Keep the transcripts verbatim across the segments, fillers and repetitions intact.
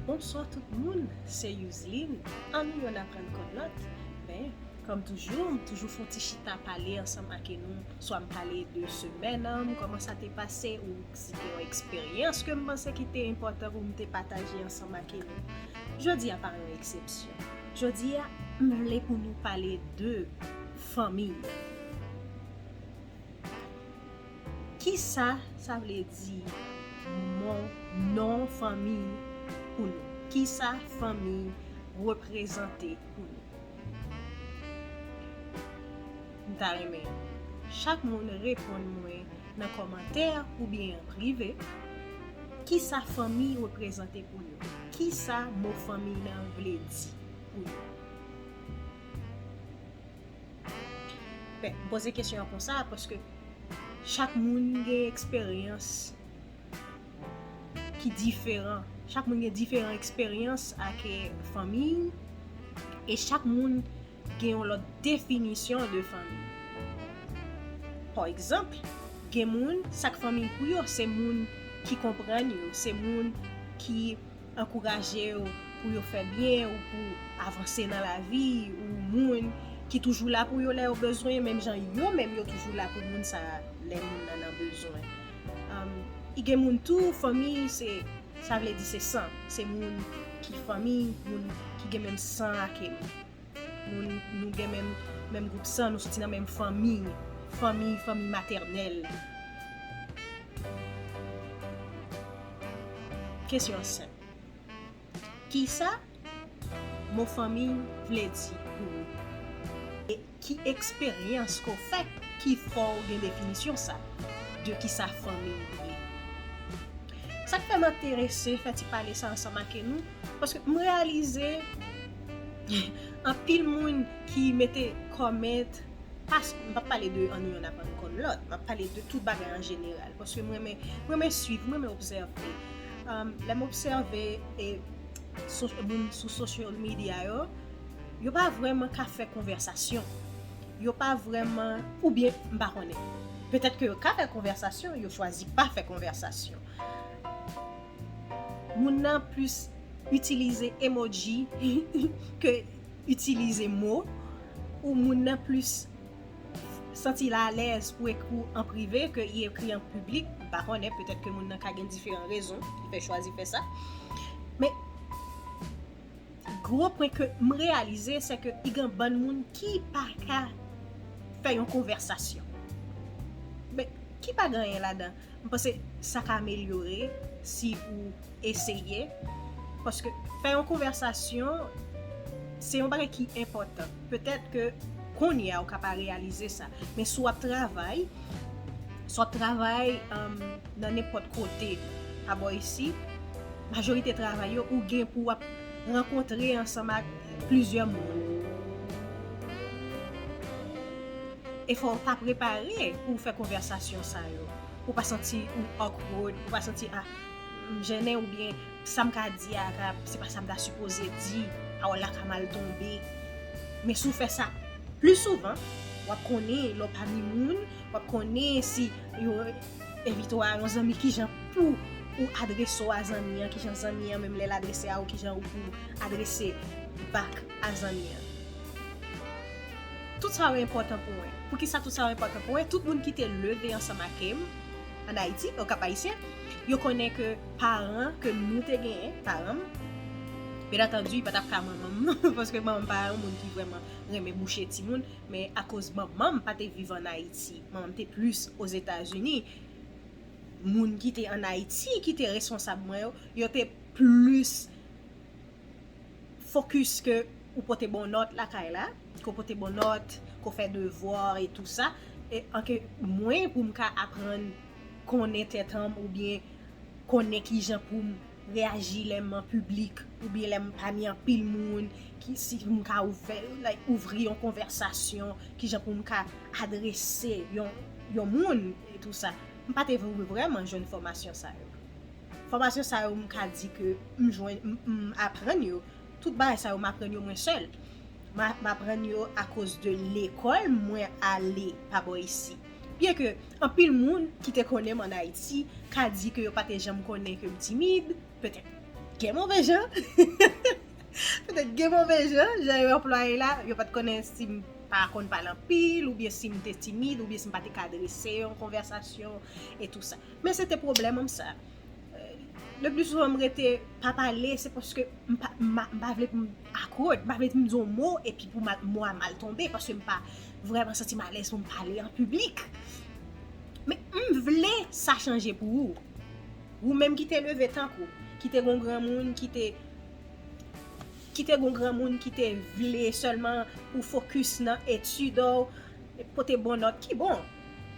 Bonswa tout moun, se Youzline. Ann nou youn aprann konn lòt. Ben, kòm toujou, m toujou fè yon ti chita pale ansanm ak nou. Swa m pale de semèn an, kòman sa te pase, ou si te yon eksperyans ke m panse ki te enpòtan pou m te pataje ansanm ak nou. Jodi a pa yon eksepsyon. Jodi a, m vle pou nou pale de fanmi. Kisa sa vle di mon non fanmi pou nou? Kisa fanmi reprezante pou nou? M ta renmen chak moun reponn mwen nan kòmantè oubyen an prive. Kisa fanmi reprezante pou nou? Kisa mo fanmi nan vle di pou nou? Ben, m poze kesyon an konsa paske chak moun gen eksperyans ki diferan. Chak moun gen diferan eksperyans ak, eh, fanmi, e chak moun gen yon lòt definisyon de fanmi. Pa egzanp, gen moun, sa k fanmi pou yo, se moun ki konprann yo, se moun ki ankouraje yo pou yo fè byen ou pou avanse nan lavi, ou moun ki toujou la pou yo lè yo bezwen, menm jan yo menm yo toujou la pou moun sa a lè moun nan nan bezwen. Um, i gen moun tou, fanmi se, sa vle di se san, se moun ki fanmi, moun ki gen menm san ak nou. Moun, nou gen menm, menm gwoup san, nou soti nan menm fanmi, fanmi, fanmi matènèl. Kesyon senp. Kisa mo fanmi vle di pou ou? E ki eksperyans ke w fè ki fè w gen definisyon sa de kisa fanmi ye? Sa k fè m enterese fè ti pale sa ansanm ak nou, paske m reyalize anpil moun ki mete kòmant, pas, m p ap pale de ann nou youn aprann konn lòt, m ap pale de tout bagay an jeneral, paske m renmen, m renmen swiv, m renmen obsève. Um, lè m obsève, e, so, moun sou social media yo, yo pa vrèman ka fè konvèsasyon. Yo pa vrèman, oubyen, m pa konnen. Petèt ke yo ka fè konvèsasyon, yo chwazi pa fè konvèsasyon. Moun nan plis itilize emoji ke itilize mo, ou moun nan plis santi l alèz pou ekri w an prive ke y ekri an piblik. M pa konnen, petèt ke moun nan ka gen diferan rezon ki fè chwazi fè sa. Men, gwo pwen ke m reyalize, se ke i gen bann moun ki pa ka fè yon konvèsasyon. Men, ki pa gen anyen ladan. M panse sa ka amelyore si ou eseye. Paske fè yon konvèsasyon, se yon bagay ki enpòtan. Petèt ke kounye a ou ka pa reyalize sa. Men si w ap travay, si w ap travay, um, nan nenpòt kote pa bò isi, majorite travay yo, ou gen pou w ap rankontre ansanm ak plizyè moun. E fò w ta prepare pou w fè konvèsasyon sa yo. Pou w pa santi ou awkward, pou w pa santi, ah, m jennen oubyen sa m ka di a, ka, se pa sa m ta sipoze di, pawòl la ka mal tonbe. Men si w fè sa pli souvan, w ap konnen lè w pami moun, w ap konnen si yo envite w a yon zanmi, kijan pou ou adrese w a zanmi an, kijan zanmi an menm lè l adrese a ou, kijan ou pou adrese back a zanmi an. Tout sa yo enpòtan pou mwen. Poukisa tout sa yo enpòtan pou mwen? Tout moun ki te leve ansanm ak m ann Ayiti, o Kap Ayisyen, yo konnen ke paran ke nou te genyen, paran m, byen antandi, pa t ap ka manman m, paske manman m pa yon moun ki vrèman renmen bouche timoun, men akoz manman m pa te viv ann Ayiti, manman m te plis Ozetazini, moun ki te ann Ayiti, ki te responsab mwen yo, yo te plis fokis ke ou pote bon nòt lakay la, ke w pote bon nòt, ke w fè devwa e tou sa. E anke mwen, pou m ka aprann konnen tèt an m oubyen konnen kijan pou m reyaji lè m an piblik oubyen lè m pami anpil moun, ki, si m ka ouvè, like, ouvri yon konvèsasyon, kijan pou m ka adrese yon, yon moun e tou sa. M pa te vre-, vrèman jwenn fòmasyon sa yo. Fòmasyon sa yo, m ka di ke m jwenn, m, m aprann yo. Tout bagay sa yo, m aprann yo mwen sèl. M a-, m aprann yo akoz de lekòl mwen ale pa bò isi. Byen ke anpil moun ki te konnen m ann Ayiti ka di ke yo pa te janm konnen ke m timid, petèt. gen move jan. Petèt gen move jan, jan yo anplwaye la, yo pa t konnen si m pa konn pale anpil, oubyen si m te timid, oubyen si m pa te ka drese yon konvèsasyon e tou sa. Men se te pwoblèm m sa. Le pli souvan m rete pa pale, se paske m pa, m pa, m pa vle pou m awkward, m pa vle pou m di yon mo, epi pou ma- mo a mal tonbe, paske m pa vrèman santi m alèz pou m pale an piblik. Men m vle sa chanje pou ou. Ou menm ki te leve tankou, ki te gon granmoun, ki te ki te gon granmoun ki te vle sèlman ou fokis nan etid ou, pote bon nòt, ki bon.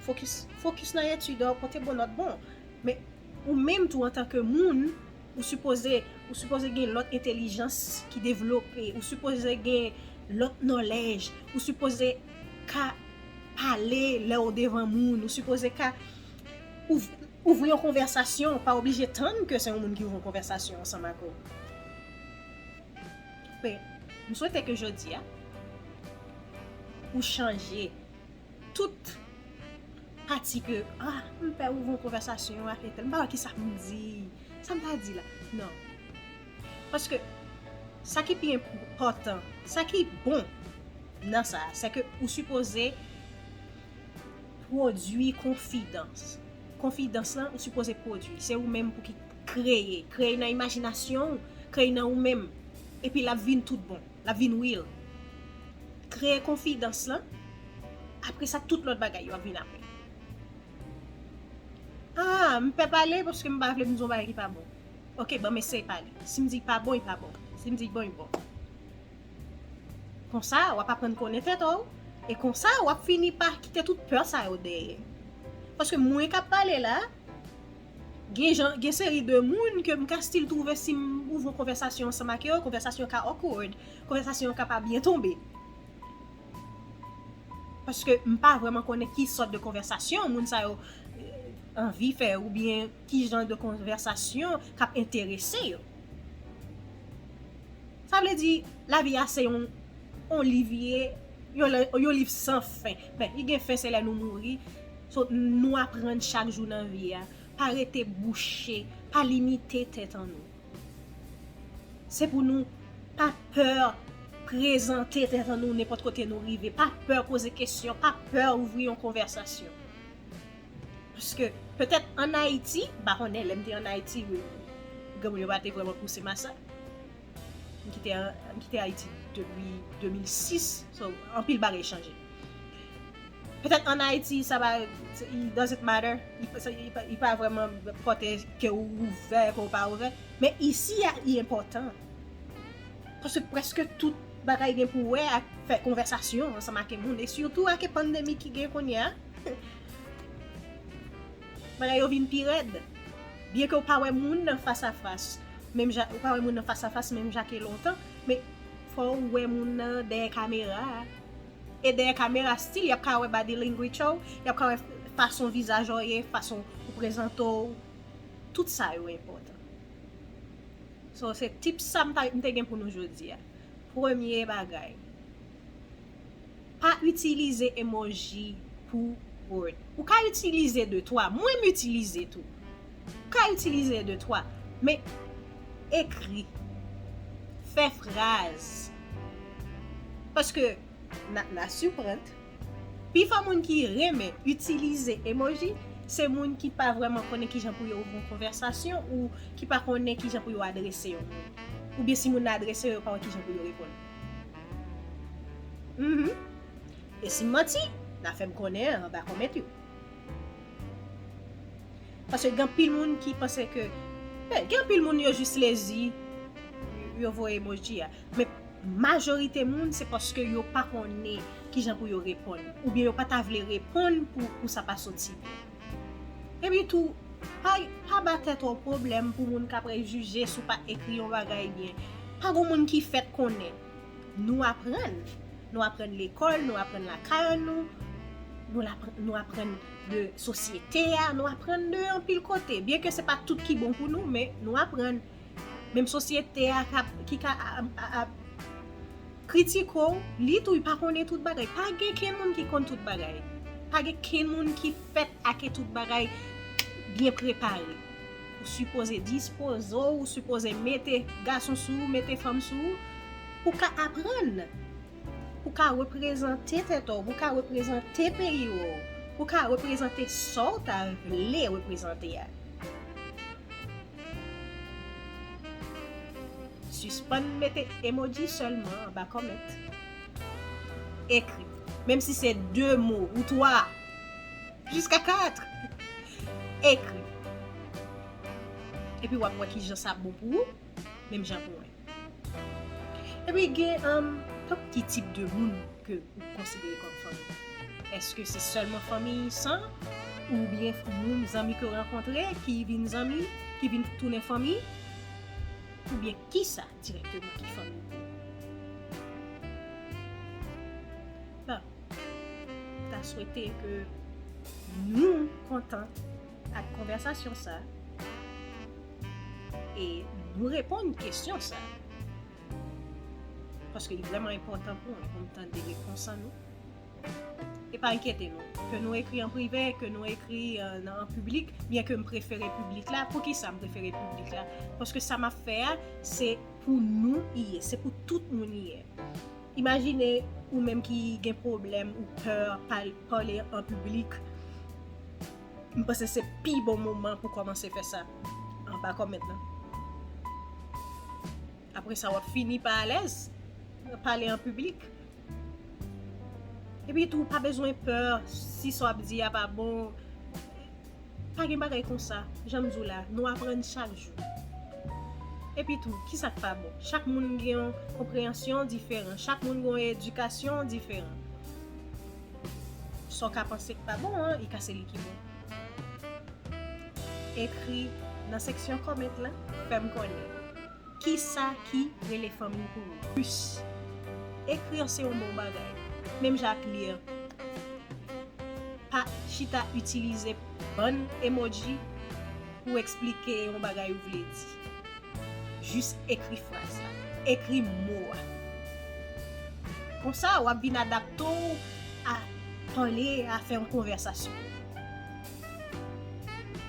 Fokis, fokis nan etid ou, pote bon nòt, bon. Men ou menm tou antanke moun, ou sipoze, ou sipoze gen lòt entèlijans ki devlope, ou sipoze gen lòt knowledge, ou sipoze ka pale lè w devan moun, ou sipoze ka ouv- ouvri yon konvèsasyon, pa oblije tann ke se yon moun ki ouvri yon konvèsasyon ansanm ak ou. Men, m swete ke jodi a, ou chanje tout pati ke, ah, m pè ouvri yon konvèsasyon ak entèl, m pa wè kisa pou m di, sa m ta di la. Non. Paske sa ki pi enpòtan, sa ki bon nan sa, se ke ou sipoze pwodui konfidans. Konfidans lan, ou sipoze pwodui. Se ou menm pou ki kreye. Kreye nan imajinasyon w, kreye nan ou menm. Epi l ap vin tout bon. L ap vin real. Kreye konfidans lan. Apre sa, tout lòt bagay yo ap vin apre. Ah, m pè pale paske m pa vle m di yon bagay ki pa bon. Ok, ban m eseye pale. Si m di pa bon, li pa bon. Si m di bon, li bon. Konsa, w ap aprann konnen tèt ou. E konsa, w ap fini pa kite tout pè sa yo dèyè. Paske mwen k ap pale la, gen jan, gen seri de moun ke m ka still twouve si m ouvri yon konvèsasyon ansanm ak yo, konvèsasyon ka awkward, konvèsasyon ka pa byen tonbe. Paske m pa vrèman konnen ki sòt de konvèsasyon moun sa yo eh, anvi fè, oubyen ki jan de konvèsasyon k ap enterese yo. Sa vle di, lavi a se yon, yon liv ye, yon, yon liv san fen. Men, li gen fen, se lè nou mouri. So, nou aprann chak jou nan vi a. Pa rete bouche, pa limite tèt an nou. Se pou nou pa pè prezante tèt an nou nenpòt kote nou rive. Pa pè poze kesyon, pa pè ouvri yon konvèsasyon. Paske petèt ann Ayiti, m pa konnen, lè m te ann Ayiti, granmoun yo pa te vrèman pouse m a sa. M kite, m kite Ayiti depi de mil sis, so, anpil bagay chanje. Petèt ann Ayiti, sa pa, it doesn't matter, li pa, li pa vrèman pòte ke ou ouvè, ke ou pa ouvè. Men isi a, li enpòtan. Paske prèske tout bagay gen pou wè ak fè konvèsasyon ansanm ak moun, e sitou ak pandemi ki gen kounye a. Bagay yo vin pi rèd. Byen ke w pa wè moun nan fas a fas, menm jan, ou pa wè moun nan fas a fas menm jan ke lontan, men fò w wè moun nan dèyè kamera a. E dèyè kamera still, y ap ka wè body language ou, y ap ka wè fason vizaj ou ye, fason ou prezante w. Tout sa yo enpòtan. So, se tips sa m ta- m te gen pou nou jodi a. Premye bagay, pa itilize emoji pou word. Ou ka itilize de twa. Mwen, m itilize tou. Ou ka itilize de twa. Men ekri. Fè fraz. Paske, n a, n a siprann, pifò moun ki renmen itilize emoji, se moun ki pa vrèman konnen kijan pou yo ouvri yon konvèsasyon ou ki pa konnen kijan pou yo adrese yon moun. Oubyen si moun nan adrese yo, yo pa wè kijan pou yo reponn. Mhm. E si m manti, n a fè m konnen anba kòmantè yo. Paske gen anpil moun ki panse ke, eh, gen anpil moun yo jis lezi, yo voye emoji a. Men majorite moun, se paske yo pa konnen kijan pou yo reponn. Oubyen yo pa ta vle reponn pou, pou sa pa soti byen. Epi tou, pa, pa ba tèt ou pwoblèm pou moun k ap prejije si w pa ekri yon bagay byen. Pa gon moun ki fèt konnen. Nou aprann. Nou aprann lekòl, nou aprann lakay nou, nou, lapr- nou aprann de sosyete a, nou aprann de anpil kote. Byen ke se pa tout ki bon pou nou, men nou aprann. Menm sosyete a k ap- ki ka a- a- a- kritike w, li tou, li pa konnen tout bagay. Pa gen kenn moun ki konn tout bagay. Pa gen kenn moun ki fèt ake tout bagay byen prepare. Ou sipoze dispoze w, ou sipoze mete gason sou ou, mete fanm sou ou, pou w ka aprann, pou w ka reprezante tèt ou, pou w ka reprezante peyi ou, pou w ka reprezante sa w ta vle reprezante a. Sispann mete emoji sèlman anba kòmèt. Ekri. Menm si se de mo ou twa, jiska kat. Ekri. Epi w ap wè kijan sa bon pou ou, menm jan pou mwen. Epi gen, um, tankou ki tip de moun ke ou konsidere kòm fanmi? Èske se sèlman fanmi san? Oubyen moun, zanmi ke w rankontre ki vin zanmi, ki vin tounen fanmi? Oubyen kisa dirèkteman ki fanmi pou ou? Bon, m ta swete ke nou kontan ak konvèsasyon sa e nou reponn kesyon sa. Paske li vrèman enpòtan pou mwen, pou m tande repons an nou. E pa enkyete nou. Ke nou ekri an prive, ke nou ekri, euh, nan, an piblik, byen ke m prefere piblik la. Poukisa m prefere piblik la? Paske sa m ap fè a, se pou nou i ye, se pou tout moun i ye. Imajine ou menm ki gen pwoblèm, ou pè pale an piblik. M panse se pi bon moman pou kòmanse fè sa anba kòmèt lan. Apre sa, w ap fini pa alèz pale an piblik. Epi tou, pa bezwen pè si sa w ap di a pa bon. Pa gen bagay konsa, jan m di w la, nou aprann chak jou. Epi tou, kisa k pa bon? Chak moun gen yon konpreyansyon diferan, chak moun gen yon edikasyon diferan. Sa w ka panse k pa bon an, e ka se li ki bon. Ekri nan seksyon kòmèt lan, fè m konnen. Kisa ki rele fanmi pou ou? Plis. Ekri an se yon bon bagay. Menm jan ak li an. Pa chita itilize bann emoji pou eksplike yon bagay ou vle di. Jis ekri fraz la. Ekri mo a. Konsa, w ap vin adapte w a pale, a fè yon konvèsasyon.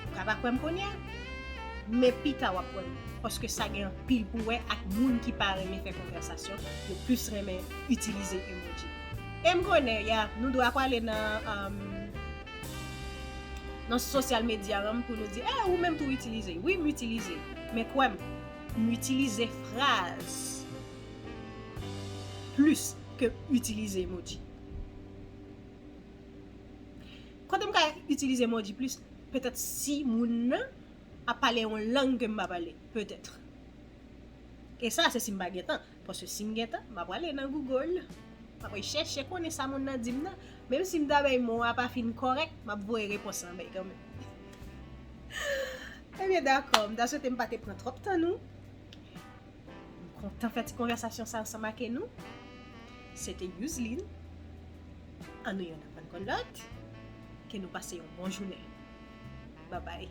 Ou ka pa kwè m kounye a, men pita w ap kwè m. Paske sa gen anpil pou wè ak moun ki pa renmen fè konvèsasyon, yo plis renmen itilize emoji. E m konnen, ya, nou dwe prale nan, um, nan sosyal medya an pou nou di, eh, ou menm tou itilize. Wi, m itilize. Men kwè m, m itilize fraz plis ke itilize emoji. Kote m ka itilize emoji plis? Petèt si moun nan ap pale yon lang ke m pa pale. Petèt. E sa, se si m pa gen tan. Paske si m gen tan, m ap prale nan Google. M ap chèche konnen sa moun nan di m nan. Menm si m ta bay mo a pa fin kòrèk, m ap voye repons lan bay kanmenm. Ebyen, dakò, m ta swete m pa te pran twòp tan nou. M kontan fè ti konvèsasyon sa ansanm ak nou. Se te Yuzlin. Ann nou youn aprann konn lòt. Ke nou pase yon bon jounen. Babay.